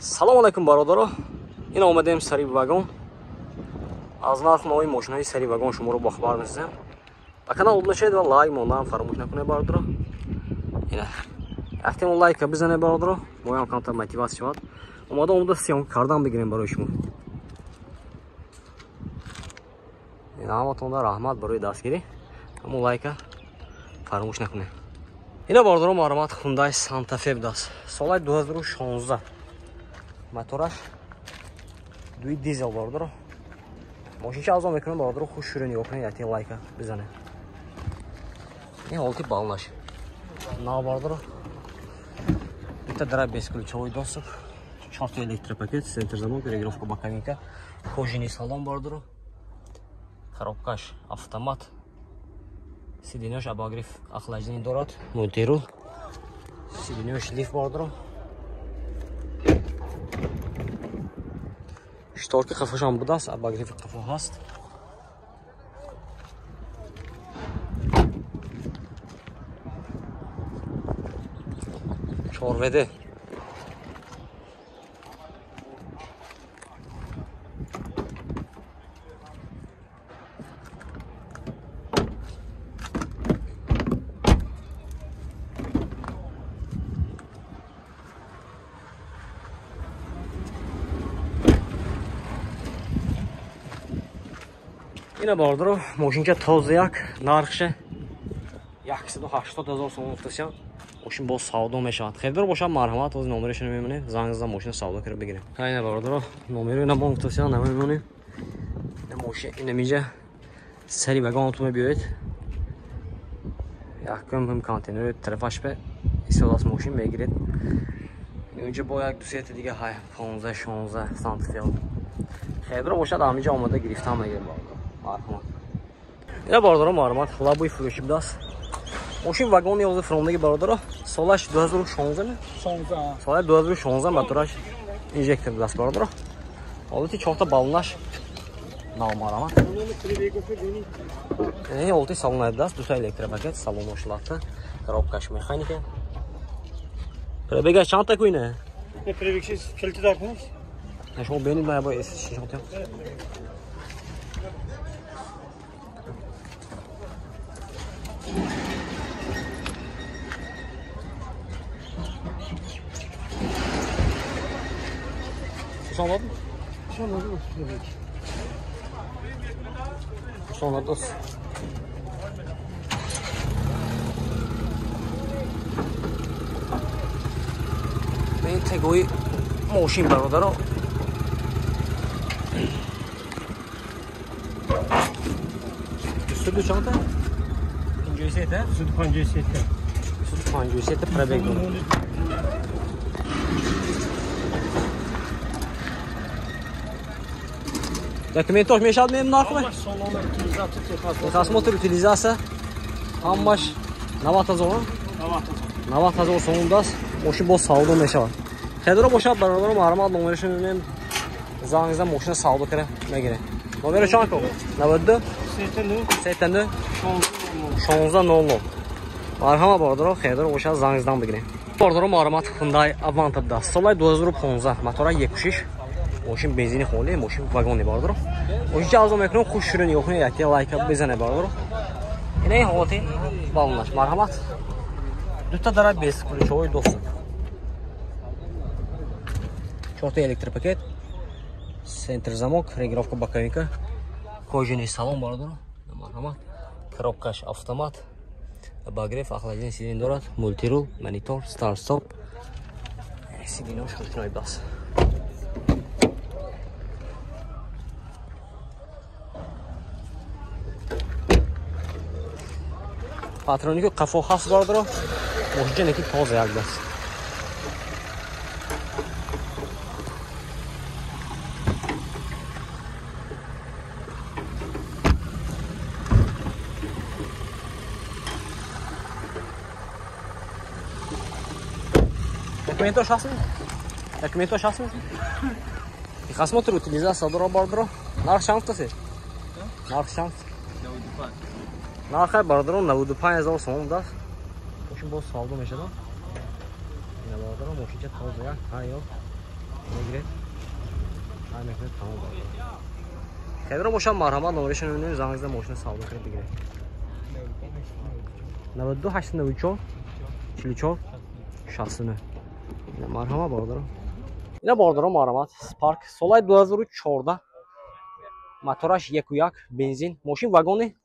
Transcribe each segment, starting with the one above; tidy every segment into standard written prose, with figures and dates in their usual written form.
Салом алайкум бародаро. Ин омадем сари вагон. Аз нархномаи мошинаи сари вагон шуморо бохабар месозем. Ба канал обуна шавед ва лайк мондан фаромӯш накунед бародаро. Ина яктем лайка бизанед бародаро, моям камтар мотиватсия шавад. Омада омада съёмка кардан бигирем барои шумо. Ина ҳаматонда раҳмат барои дастгирӣ. Ҳамон лайка фаромӯш накунед. Ина бародаро марҳамат Hyundai Santa Fe будаст. Солаи 2016. Мотораш дуи дизел бародаро. Мошинча азон мекунам бародаро, хуш шуро нигоҳ кунед, якте лайка бизанед. Ин ҳолати балнаш. Нав бародаро. Дута дара бесключевой доступ, чорта электропакет, центр замок, регулировка боковинка, кожаный салон бародаро. Коробкаш автомат. Сиденьяш обогрев охлаждение дорад, мультирул. Сиденьяш лифт бародаро. Шторки қафошам будаст, обогреви қафо ҳаст. Чорведе. Ина бародаро, мошинча тоза як, нархше 180 000 сомон гуфтасям. Мошин боз савдо мешавад. Хелдор бошад марҳамат, оз номерашро мемонем, занг зада мошина савдо карда бигирем. Ина бародаро, номеро ина бо гуфтасям, намемонем. Ина мошин ина миҷа сари вагон ту мебиёед. Якум контейнери тарафаш бе истифода мошин мегиред. Инҷа бо як ду сета дига ҳай 15 16 Santa Fe. Хелдор бошад ҳамиҷа омада гирифтан мегирем бародаро. Марҳамат. Ина бародаро марҳамат, лабои фурӯшӣ будаст. Мошин вагони ҳозир фуромдаги бародаро, солаш 2016 ме? 16. Солаи 2016 мотораш инжектор будаст бародаро. Ҳолати чорта баллонаш нав марҳамат. Ин ҳолати салонай будаст, дута электропакет, салонош латта, коробкаш механика. Пробегаш чанд та куйна? Пробегши 40 та. Шумо бинед ман бо эс шишон. Нишон додм? Нишон додм. Нишон додост. Ин тегои мошин бародаро. Суду чанд та? 53 та? 53 та. 53 та пробег дорад. Документош мешавад мем нархме? Техосмотр, утилизация. Ҳамаш 90 000. 90 000 сомон даст. Мошин боз савдо мешавад. Хелдоро бошад бародаро марҳамат, номерашро мебинем. Занг зада мошина савдо кара мегирем. Номеро чанд ко? 92 39 16 00. Марҳамат бародаро, хелдоро бошад занг задан бигирем. Бародаро марҳамат, Hyundai Avanta будаст. Солаи 2015, мотора 1.6. Мошин бензини холӣ, мошин вагони бародаро. Мошинча азон мекунам, хуш шуро нигоҳ кунед, якте лайка бизанед бародаро. Ина ин ҳолати баллонаш марҳамат. Дута дара бесключевой доступ. Чорта электропакет, центр замок, регулировка боковинка, кожаный салон бародаро. Марҳамат. Коробкаш автомат, обогрев, охлаждение сиденья дорад, мультирул, монитор, старт стоп. Сиденьяш хушнои бас. Патронику қафо ҳаст бародаро. Мошинча неки тоза як даст. Документош ҳастми? Документош ҳастми? Техосмотр, утилизация дора бародаро. Нарх чанд гуфтаси? Нарх чанд? Нархай бародаро 95 000 сомон будаст. Мошин боз савдо мешавад. Ина бародаро мошинча тоза як тайёр. Мегиред. Ай мекунед тамом бародар. Хелро бошам марҳамат номерашон мебинем, занг зада мошина савдо кунед бигиред. 92 894 44 69. Марҳамат бародаро. Ина бародаро марҳамат Spark солаи 2014 мотораш 1.1 бензин, мошин вагони.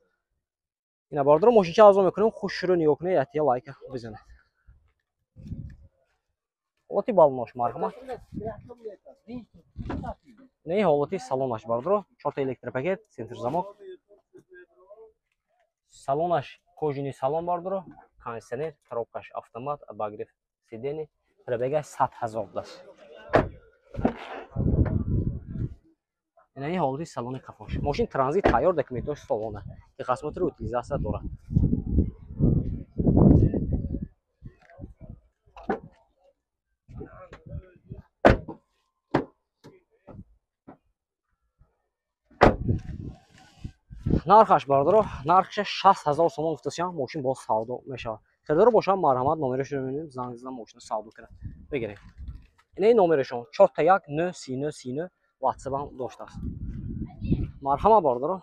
Ина бародаро мошинча арзон мекунем, хушрӯ нигоҳ кунед, ятия лайка бизанед. Ҳолати балонош марҳамат. Не ҳолати салонаш бародаро, 4 электропакет, центр замок. Салонаш кожаный салон бародаро, кондиционер, коробкаш автомат, обогрев сидений, пробегаш 100 000 будааст. Ина ин ҳолати салони қафош. Мошин транзит тайёр, документош солона. Техосмотр утилизатсия дорад. Нархаш бародаро, нархаш 60 000 сомон гуфтасиям, мошин боз савдо мешавад. Хелеро бошам марҳамат номерашро мебинем, занг зада мошина савдо кунад. Бигиред. Ина ин номерашон 41 9 39 39 WhatsApp-ам доштааст. Марҳамат бародаро,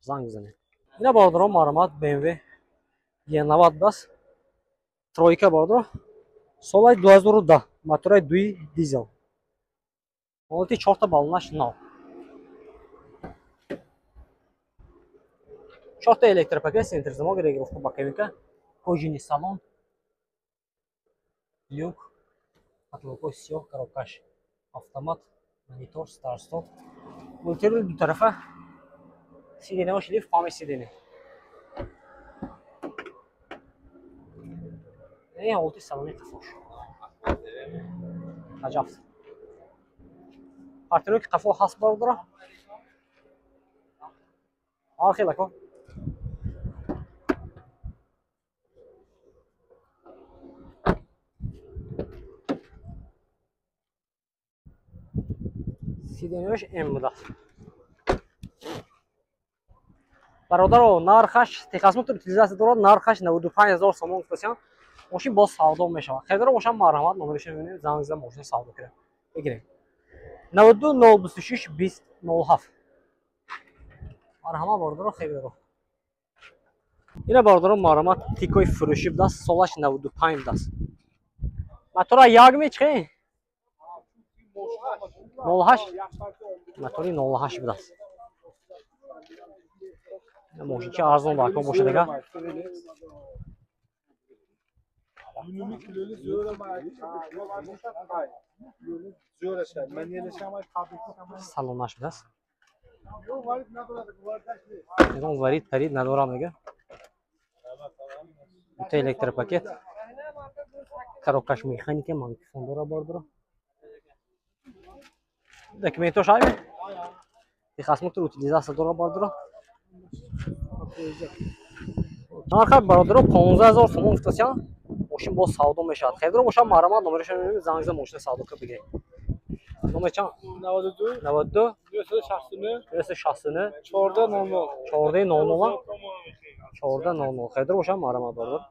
занг бизанед. Ина бародаро марҳамат BMW E90 будааст. Тройка бародаро. Солаи 2010, мотораи 2 дизел. Ҳолати 4 баллонаш нав. 4 электропакет, центр замок, регулировка боковика, кожаный салон, люк, потолокҳои сиёҳ, коробкаш автомат, монитор, старт-стоп, мультирул ду тарафа, сиденьяш лифт, память сиденья. Ин ҳолати салони қафош. Аҷаб. Партнёре ки қафо ҳаст бародаро. Ҳар хел ако. Сиденьяш М будааст. Бародаро, нархаш техосмотр утилизатсия дорад, нархаш 95 000 сомон гуфтасиям. Мошин боз савдо мешавад. Хелеро бошам марҳамат номерашро мебинем, занг зада мошина савдо кунед. Бигиред. 92 026 20 07. Марҳамат бародаро, хелеро. Ина бародаро марҳамат тикои фурӯшӣ будааст, солаш 95 будааст. Мотора як мечхе? 08 мотори 08 будааст. Мошинча арзон бако бошад ага. Салонаш будааст. Ягон варид парид надорам мега. Дута электропакет. Коробкаш механика, магнитофон дора бародаро. Документош ҳайме? Техосмотр утилизатсия дора бародаро. Нархаш бародаро 15 000 сомон гуфтасиям, мошин боз савдо мешавад. Хелеро бошам марҳамат номерашро мебинем, занг зада мошина савдо кунед бигиред. Номер чанд? 92 92 269 269 14 00 14 00 14 00. Хелеро бошам марҳамат бародар.